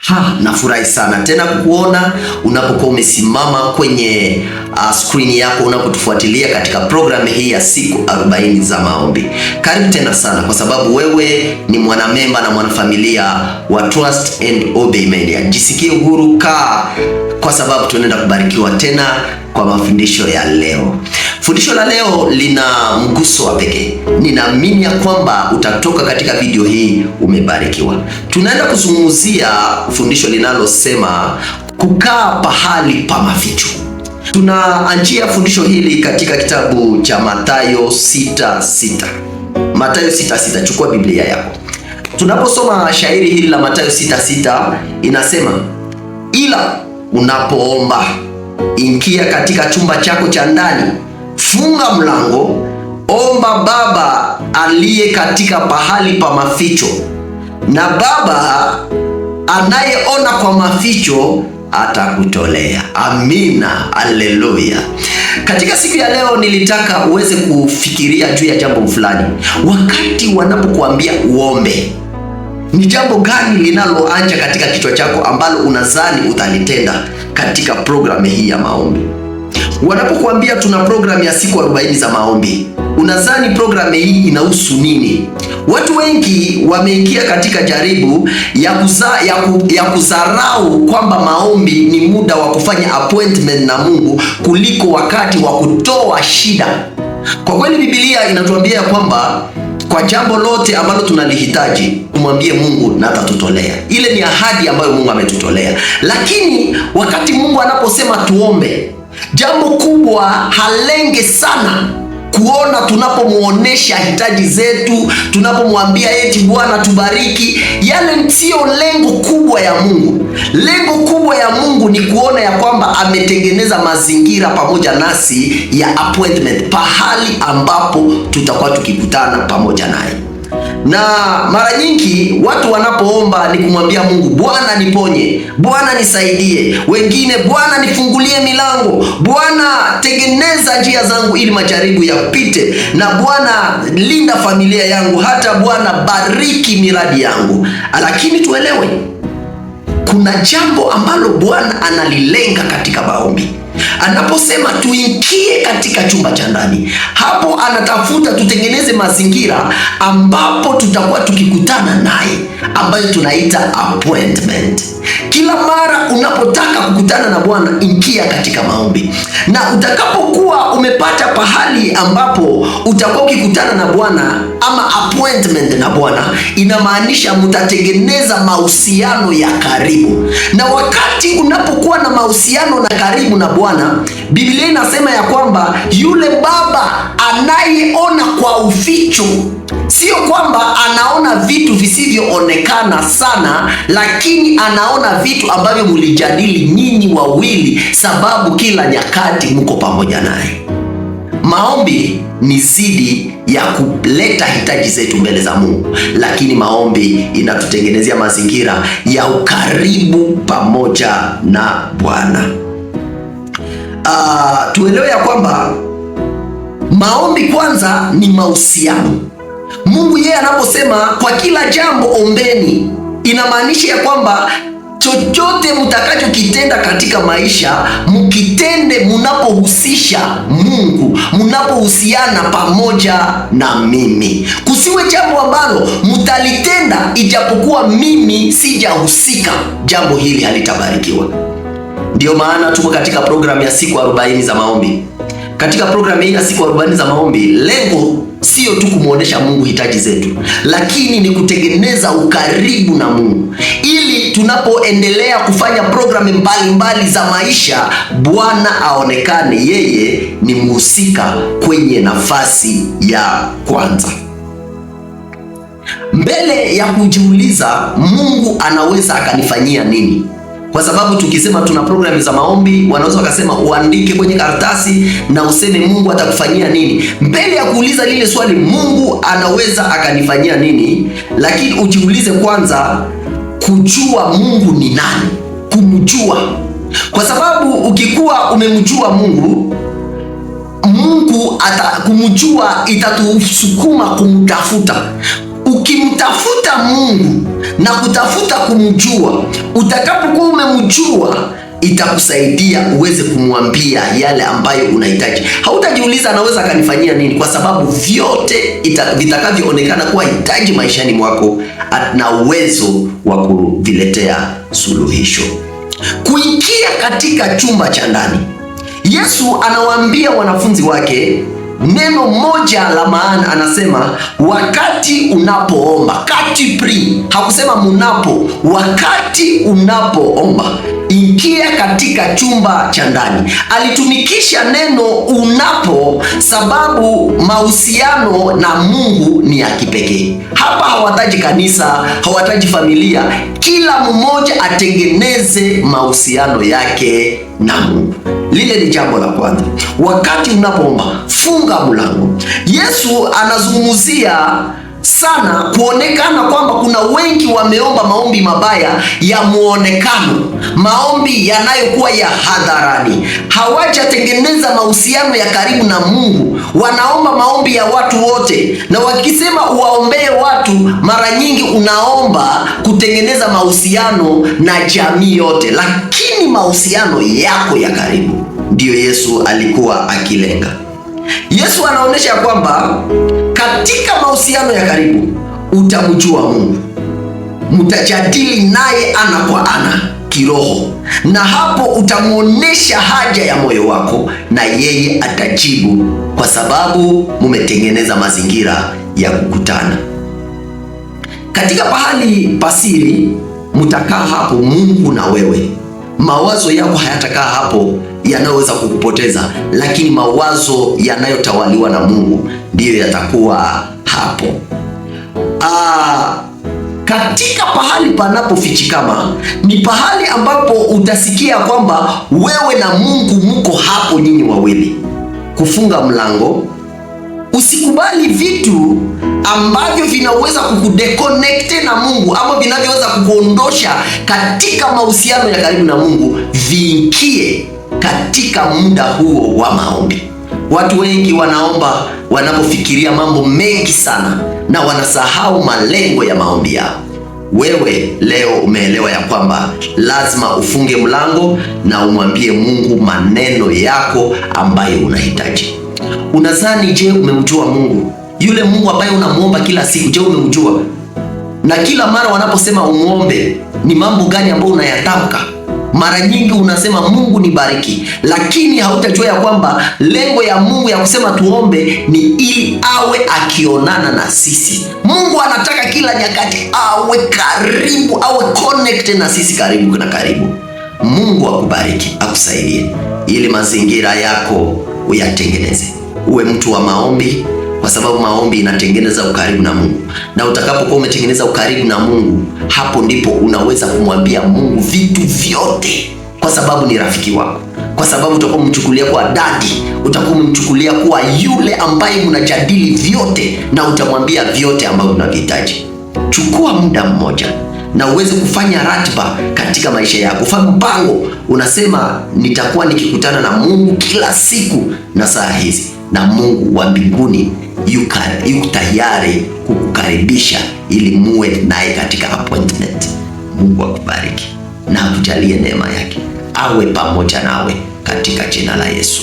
Ha, nafurahi sana tena kukuona unapokuwa umesimama kwenye screen yako unapotufuatilia katika programu hii ya siku 40 za maombi. Karibu tena sana kwa sababu wewe ni mwanamemba na mwanafamilia wa Trust and Obey Media. Jisikie huru, kaa kwa sababu tunaenda kubarikiwa tena kwa mafundisho ya leo. Fundisho la leo lina mguso wa pekee. Ninaamini ya kwamba utatoka katika video hii umebarikiwa. Tunaenda kuzungumzia fundisho linalosema kukaa pahali pa maficho. Tunaanjia fundisho hili katika kitabu cha Mathayo 6:6. Mathayo 6:6, chukua Biblia yako. Tunaposoma shairi hili la Mathayo 6:6 inasema, ila unapoomba ingia katika chumba chako cha ndani, funga mlango, omba Baba aliye katika pahali pa maficho, na Baba anayeona kwa maficho atakutolea. Amina, haleluya. Katika siku ya leo nilitaka uweze kufikiria juu ya jambo fulani. Wakati wanapokuambia uombe, ni jambo gani linaloanja katika kichwa chako ambalo unadhani utalitenda katika programu hii ya maombi? Wanapokuambia tuna programu ya siku 40 za maombi, unadhani programu hii inahusu nini? Watu wengi wameingia katika jaribu ya kudharau kwamba maombi ni muda wa kufanya appointment na Mungu kuliko wakati wa kutoa shida. Kwa kweli Biblia inatuambia kwamba kwa jambo lote ambalo tunalihitaji tumwambie Mungu na atatutolea. Ile ni ahadi ambayo Mungu ametutolea. Lakini wakati Mungu anaposema tuombe, jambo kubwa halenge sana kuona tunapomuonesha hitaji zetu, tunapomwambia eti Bwana tubariki, yale siyo lengo kubwa ya Mungu. Lengo kubwa ya Mungu ni kuona ya kwamba ametengeneza mazingira pamoja nasi ya appointment, pahali ambapo tutakuwa tukikutana pamoja naye. Na mara nyingi watu wanapoomba ni kumwambia Mungu, Bwana niponye, Bwana nisaidie, wengine Bwana nifungulie milango, Bwana tengeneza njia zangu ili majaribu yapite, na Bwana linda familia yangu, hata Bwana bariki miradi yangu. Lakini tuelewe kuna jambo ambalo Bwana analilenga katika maombi. Anaposema tuingie katika chumba cha ndani, hapo anatafuta tutengeneze mazingira ambapo tutakuwa tukikutana naye, ambayo tunaita appointment. Kila mara unapotaka kukutana na Bwana, ingia katika maombi, na utakapokuwa umepata pahali ambapo utakuwa ukikutana na Bwana ama appointment na Bwana, inamaanisha mtatengeneza mahusiano ya karibu. Na wakati unapokuwa na mahusiano na karibu na Bwana, Biblia inasema ya kwamba yule Baba anayeona kwa uficho, sio kwamba anaona vitu visivyoonekana sana, lakini anaona vitu ambavyo mlijadili nyinyi wawili, sababu kila nyakati mko pamoja naye. Maombi ni zidi ya kuleta hitaji zetu mbele za Mungu, lakini maombi inatutengenezea mazingira ya ukaribu pamoja na Bwana. Tuelewe ya kwamba maombi kwanza ni mahusiano. Mungu yeye anaposema kwa kila jambo ombeni, inamaanisha ya kwamba chochote mtakachokitenda katika maisha mkitende munapohusisha Mungu, munapohusiana pamoja na mimi. Kusiwe jambo ambalo mtalitenda ijapokuwa mimi sijahusika, jambo hili halitabarikiwa. Ndiyo maana tuko katika programu ya siku 40 za maombi. Katika programu hii ya siku 40 za maombi, lengo sio tu kumwonyesha Mungu hitaji zetu, lakini ni kutengeneza ukaribu na Mungu ili tunapoendelea kufanya programu mbalimbali za maisha, Bwana aonekane yeye ni mhusika kwenye nafasi ya kwanza. Mbele ya kujiuliza Mungu anaweza akanifanyia nini, kwa sababu tukisema tuna programu za maombi, wanaweza wakasema uandike kwenye karatasi na useme Mungu atakufanyia nini. Mbele ya kuuliza lile swali Mungu anaweza akanifanyia nini, lakini ujiulize kwanza kujua Mungu ni nani, kumjua, kwa sababu ukikuwa umemjua Mungu, Mungu ata kumjua itatusukuma kumtafuta. Ukimtafuta Mungu na kutafuta kumjua. Utakapokuwa umemjua, itakusaidia uweze kumwambia yale ambayo unahitaji. Hautajiuliza anaweza akanifanyia nini, kwa sababu vyote vitakavyoonekana kuwa hitaji maishani mwako na uwezo wa kuviletea suluhisho. Kuingia katika chumba cha ndani, Yesu anawaambia wanafunzi wake neno moja la maana, anasema wakati unapoomba, kati pri, hakusema munapo, wakati unapoomba ingia katika chumba cha ndani. Alitumikisha neno unapo, sababu mahusiano na Mungu ni ya kipekee. Hapa hawataji kanisa, hawataji familia, kila mmoja atengeneze mahusiano yake na Mungu. Lile ni jambo la kwanza. Wakati unapoomba funga mlango. Yesu anazungumzia sana kuonekana kwamba kuna wengi wameomba maombi mabaya ya muonekano, maombi yanayokuwa ya hadharani. Hawajatengeneza mahusiano ya karibu na Mungu, wanaomba maombi ya watu wote, na wakisema uwaombee watu, mara nyingi unaomba kutengeneza mahusiano na jamii yote, lakini mahusiano yako ya karibu ndiyo Yesu alikuwa akilenga. Yesu anaonyesha kwamba katika mahusiano ya karibu utamjua Mungu, mtajadili naye ana kwa ana kiroho, na hapo utamwonyesha haja ya moyo wako na yeye atajibu, kwa sababu mumetengeneza mazingira ya kukutana katika pahali pasiri. Mtakaa hapo Mungu na wewe, mawazo yako hayatakaa hapo yanayoweza kukupoteza, lakini mawazo yanayotawaliwa na Mungu ndiyo yatakuwa hapo. Katika pahali panapofichikama ni pahali ambapo utasikia kwamba wewe na Mungu mko hapo nyinyi wawili. Kufunga mlango, usikubali vitu ambavyo vinaweza kukudeconnect na Mungu ama vinavyoweza kukuondosha katika mahusiano ya karibu na Mungu viingie katika muda huo wa maombi. Watu wengi wanaomba wanapofikiria mambo mengi sana na wanasahau malengo ya maombi yao. Wewe leo umeelewa ya kwamba lazima ufunge mlango na umwambie Mungu maneno yako ambayo unahitaji. Unadhani, je, umemjua Mungu? Yule Mungu ambaye unamuomba kila siku, je, umemjua? Na kila mara wanaposema umuombe, ni mambo gani ambayo unayatamka? Mara nyingi unasema Mungu nibariki, lakini hautajua ya kwamba lengo ya Mungu ya kusema tuombe ni ili awe akionana na sisi. Mungu anataka kila nyakati awe karibu, awe connect na sisi, karibu na karibu. Mungu akubariki, akusaidie ili mazingira yako uyatengeneze, uwe mtu wa maombi, kwa sababu maombi inatengeneza ukaribu na Mungu, na utakapokuwa umetengeneza ukaribu na Mungu, hapo ndipo unaweza kumwambia Mungu vitu vyote, kwa sababu ni rafiki wako, kwa sababu utakuwa umemchukulia kuwa dadi, utakuwa umemchukulia kuwa yule ambaye mnajadili vyote, na utamwambia vyote ambavyo unavihitaji. Chukua muda mmoja na uweze kufanya ratiba katika maisha yako. Fanya mpango, unasema nitakuwa nikikutana na Mungu kila siku na saa hizi, na Mungu wa mbinguni yuko tayari kukukaribisha ili muwe naye katika appointment. Mungu akubariki na akujalie neema yake, awe pamoja nawe katika jina la Yesu.